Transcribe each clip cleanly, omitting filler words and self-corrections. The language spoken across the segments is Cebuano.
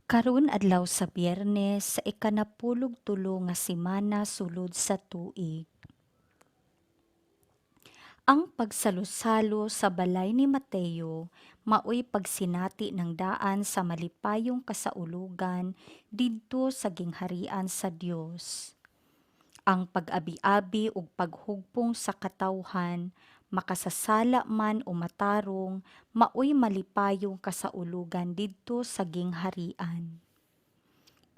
Karon adlaw sa Biyernes sa ikanapulog tulo nga semana sulod sa tuig. Ang pagsalusalo sa balay ni Mateo maoy pagsinati ng daan sa malipayong kasaulugan didto sa gingharian sa Dios. Ang pag-abi-abi ug paghugpong sa katawhan, makasasala man o matarong, maoy malipayong kasaulugan didto sa gingharian.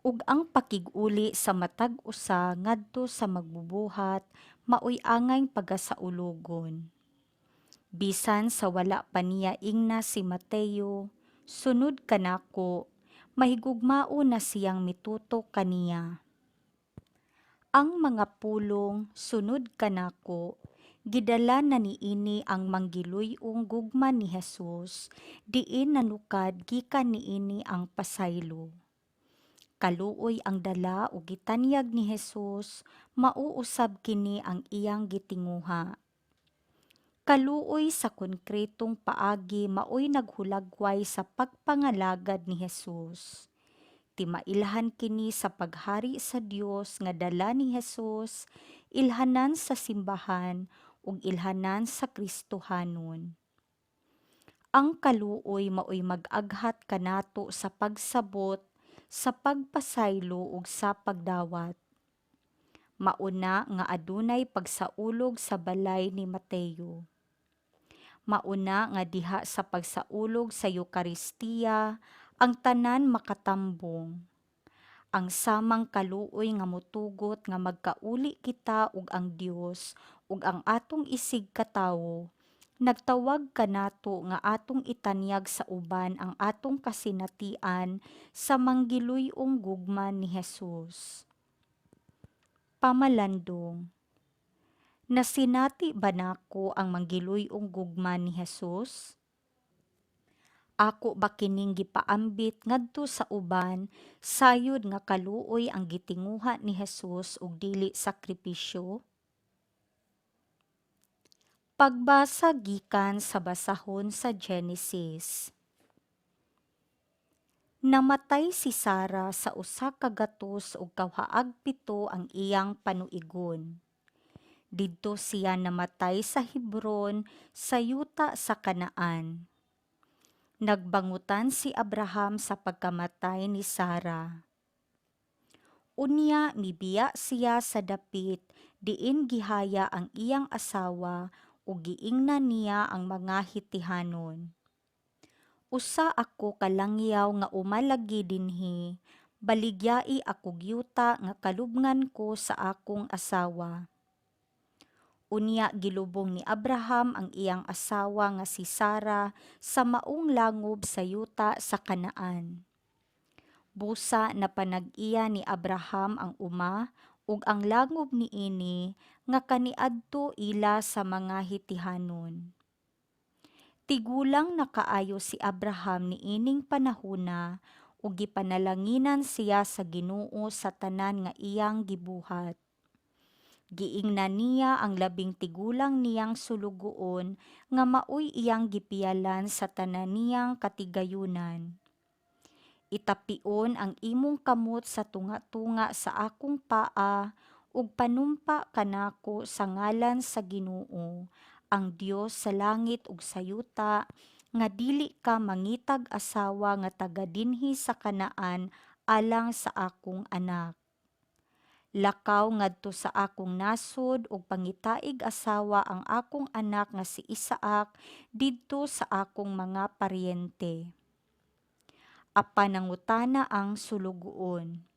Ug ang pakig-uli sa matag usa ngadto sa magbubuhat maoy angay pagasaulugon. Bisan sa wala pa niya ingna si Mateo, "Sunod kanako," mahigugmao na siyang mitutok kaniya. Ang mga pulong "Sunod kanako" gidala na niini ang manggiluy-ong gugma ni Jesus diin nanukad gikan niini ang pasaylo. Kaluoy ang dala ug gitanyag ni Jesus, mao usab kini ang iyang gitinguha. Kaluoy sa konkretong paagi maoy naghulagway sa pagpangalagad ni Jesus. Timailhan kini sa paghari sa Dios nga dala ni Jesus, ilhanan sa simbahan ug ilhanan sa Kristohanon. Ang kaluoy maoy mag-aghat kanato sa pagsabot, sa pagpasaylo ug sa pagdawat. Mauna nga adunay pagsaulog sa balay ni Mateo. Mauna nga diha sa pagsaulog sa Eukaristiya ang tanan makatambong. Ang samang kaluoy nga motugot nga magkauli kita ug ang Dios ug ang atong isigkatawo, nagtawag kanato nga atong itanyag sa uban ang atong kasinatian sa manggiluy-ong gugma ni Jesus. Pamalandong. Nasinati ba nako ang manggiluy-ong gugma ni Jesus? Ako ba kining gipaambit ngadto sa uban sayod nga kaluoy ang gitinguha ni Jesus ug dili sakripisyo? Pagbasa gikan sa basahon sa Genesis. Namatay si Sara sa 197 ang iyang panuigon. Didto siya namatay sa Hebron sa yuta sa Canaan. Nagbangutan si Abraham sa pagkamatay ni Sara. Unya mibiya siya sa dapit diin gihaya ang iyang asawa ug giingnan niya ang mga Hitihanon, "Usa ako ka langyaw nga umalagi dinhi, baligyai akog yuta nga kalubngan ko sa akong asawa." Unya gilubong ni Abraham ang iyang asawa nga si Sara sa maong langob sa yuta sa Canaan. Busa napanag-iya ni Abraham ang uma ug ang langob niini nga kaniadto ila sa mga Hitihanon. Tigulang na kaayo si Abraham niining panahona ug gipanalanginan siya sa Ginoo sa tanan nga iyang gibuhat. Giingnan niya ang labing tigulang niyang sulugoon nga maoy iyang gipiyalan sa tanan niyang katigayunan. "Itapion ang imong kamot sa tunga-tunga sa akong paa ug panumpa kanako sa ngalan sa Ginoo, ang Dios sa langit ug sa yuta, nga dili ka mangitag asawa nga taga dinhi sa Canaan alang sa akong anak. Lakaw ngadto sa akong nasod ug pangitaig asawa ang akong anak nga si Isaac didto sa akong mga paryente." Apan nangutana ang sulugoon,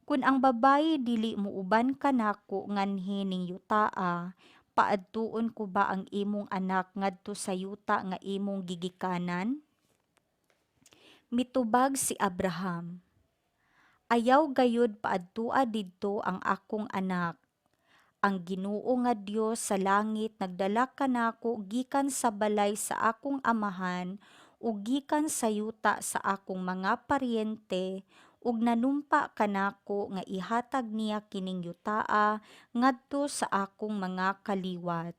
"Kun ang babayi dili muuban kanako nganhi ning yutaa, paadtuon ko ba ang imong anak ngadto sa yuta nga imong gigikanan?" Mitubag si Abraham, "Ayaw gayud paadtua didto ang akong anak. Ang Ginoo nga Dios sa langit nagdala kanako gikan sa balay sa akong amahan ug gikan sa yuta sa akong mga paryente ug nanumpa kanako nga ihatag niya kining yutaa ngadto sa akong mga kaliwat.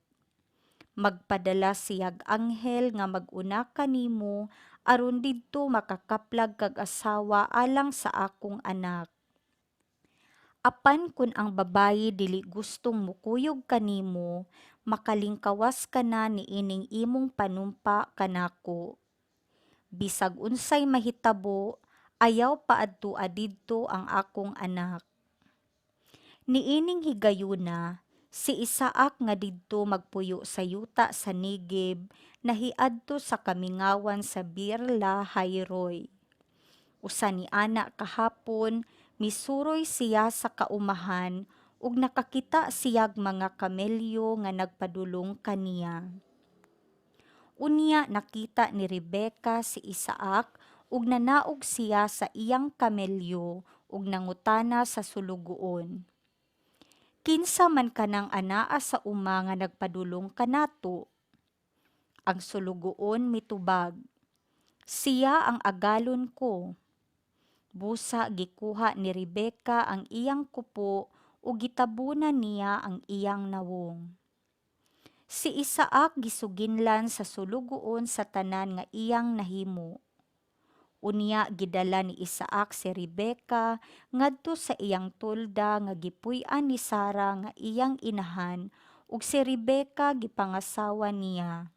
Magpadala siyag anghel nga mag-una kanimo aron didto makakaplag kag asawa alang sa akong anak. Apan kun ang babayi dili gustong mokuyog kanimo, makalingkawas ka na niining imong panumpa kanako. Bisag unsay mahitabo, ayaw paadtua didto ang akong anak." Niining higayuna, si Isaac nga didto magpuyo sa yuta sa Negev nahiadto sa kamingawan sa Beer Lahai Roi. Usa ni ana ka hapon, misuroy siya sa kaumahan ug nakakita siyag mga kamelyo nga nagpadulong kaniya. Unya nakita ni Rebeka si Isaac ug nanaog siya sa iyang kamelyo ug nangutana sa sulugoon, "Kinsa man kanang anaa sa uma nga nagpadulong kanato?" Ang sulugoon mitubag, "Siya ang agalon ko." Busa gikuha ni Rebeka ang iyang kupo ug gitabunan niya ang iyang nawong. Si Isaac gisuginlan sa sulugoon sa tanan nga iyang nahimo. Unya gidala ni Isaac si Rebeka ngadto sa iyang tolda nga gipuy-an ni Sara nga iyang inahan ug si Rebeka gipangasawa niya.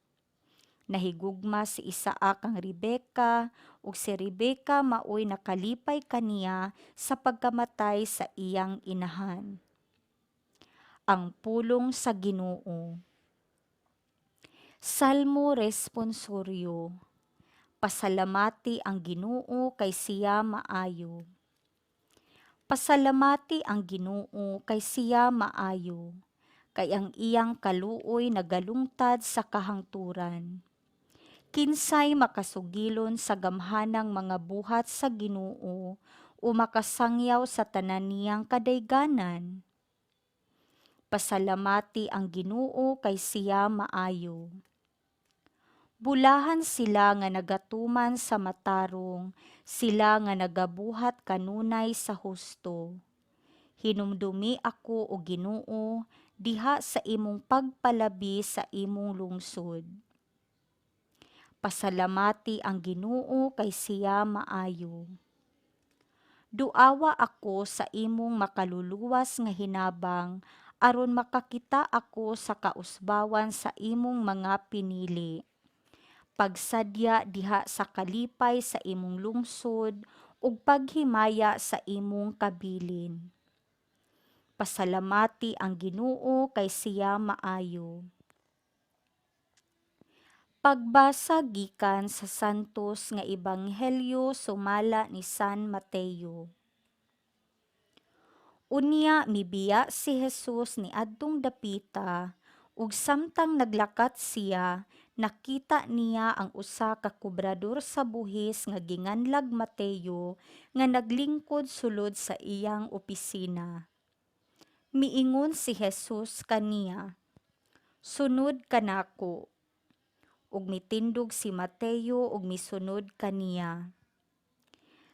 Nahigugma si Isaac kang Rebeka ug si Rebeka maoy nakalipay kaniya sa pagkamatay sa iyang inahan. Ang pulong sa Ginoo. Salmo Responsoryo. Pasalamati ang Ginoo kay siya maayo. Pasalamati ang Ginoo kay siya maayo, kay ang iyang kaluoy nagalungtad sa kahangturan. Kinsay makasugilon sa gamhanang mga buhat sa Ginoo o makasangyaw sa tanan niyang kadayganan? Pasalamati ang Ginoo kay siya maayo. Bulahan sila nga nagatuman sa matarong, sila nga nagabuhat kanunay sa husto. Hinumdumi ako, o Ginoo, diha sa imong pagpalabi sa imong lungsod. Pasalamati ang Ginoo kay siya maayo. Duawa ako sa imong makaluluwas nga hinabang aron makakita ako sa kausbawan sa imong mga pinili. Pagsadya diha sa kalipay sa imong lungsod ug paghimaya sa imong kabilin. Pasalamati ang Ginoo kay siya maayo. Pagbasa gikan sa Santos nga Ebanghelyo sumala ni San Mateo. Unya mibiya si Jesus niadtong dapita, ug samtang naglakat siya, nakita niya ang usa ka kobrador sa buhis nga ginganlag Mateo nga naglingkod sulod sa iyang opisina. Miingon si Jesus kaniya, "Sunod kanako." Ug mitindog si Mateo ug misunod kaniya.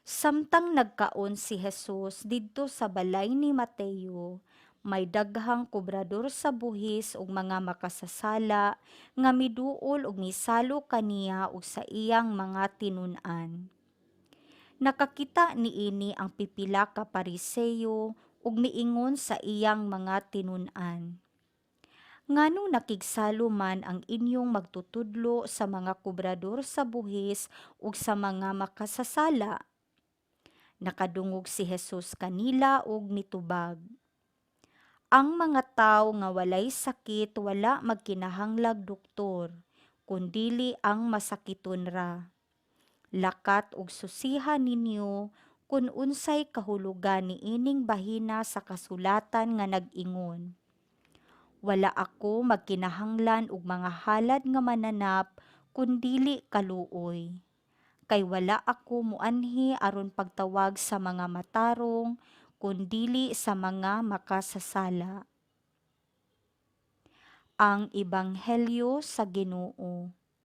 Samtang nagkaon si Jesus didto sa balay ni Mateo, may daghang kobrador sa buhis ug mga makasasala nga miduol ug misalo kaniya ug sa iyang mga tinun-an. Nakakita niini ang pipila ka Pariseo ug miingon sa iyang mga tinun-an, "Nganong nakigsalo man ang inyong magtutudlo sa mga kobrador sa buhis ug sa mga makasasala?" Nakadungog si Jesus kanila ug mitubag, "Ang mga tawo nga walay sakit wala magkinahanglag doktor, kundili ang masakiton ra. Lakat ug susiha ninyo kun unsay kahulugan niining bahina sa kasulatan nga nag-ingon, 'Wala ako magkinahanglan og mga halad nga mananap kundili kaluoy.' Kay wala ako moanhi aron pagtawag sa mga matarong, kundili sa mga makasasala." Ang Ebanghelyo sa Ginoo.